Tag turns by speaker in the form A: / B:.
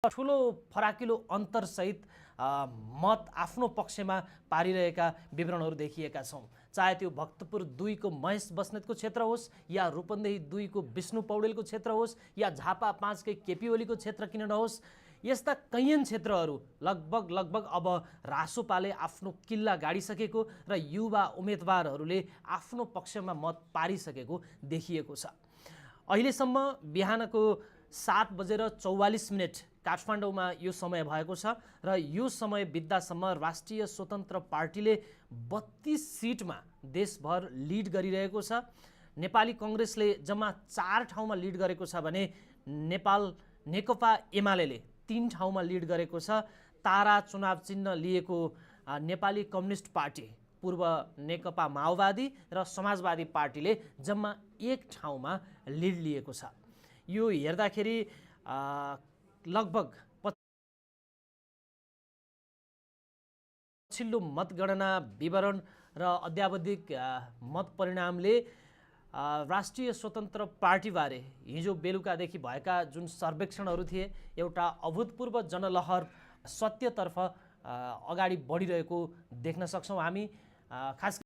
A: ठुलो फराकिलो अन्तरसहित मत आफ्नो पक्षमा पारिरहेका विवरणहरू देखिएका छौँ। चाहे त्यो भक्तपुर 2 को महेश बस्नेतको क्षेत्र होस् या रूपन्देही 2 को विष्णु पौडेलको क्षेत्र होस् या झापा 5 के केपी ओलीको क्षेत्र किन नहोस्, यस्ता कैयन क्षेत्रहरू लगभग अब रासोपाले आफ्नो किल्ला गाडिसकेको र युवा उम्मेदवारहरूले आफ्नो पक्षमा मत पारिसकेको देखिएको छ। अहिलेसम्म बिहानको 7:44 काठमाडौँमा यो समय भएको छ र यो समय बित्दासम्म राष्ट्रिय स्वतन्त्र पार्टीले 32 सिटमा देशभर लिड गरिरहेको छ। नेपाली कङ्ग्रेसले जम्मा 4 ठाउँमा लिड गरेको छ भने नेकपा एमाले 3 ठाउँमा लिड गरेको छ। तारा चुनाव चिन्ह लिएको नेपाली कम्युनिस्ट पार्टी, पूर्व नेकपा माओवादी र समाजवादी पार्टीले जम्मा 1 ठाउँमा लिड लिएको छ। यो हेर्दाखेरि लगभग पछिल्लो मतगणना विवरण र अद्यावधिक मत परिणामले राष्ट्रिय स्वतन्त्र पार्टीबारे हिजो बेलुकादेखि भएका जुन सर्वेक्षणहरू थिए, एउटा अभूतपूर्व जनलहर सत्यतर्फ अगाडि बढिरहेको देख्न सक्छौँ हामी। खास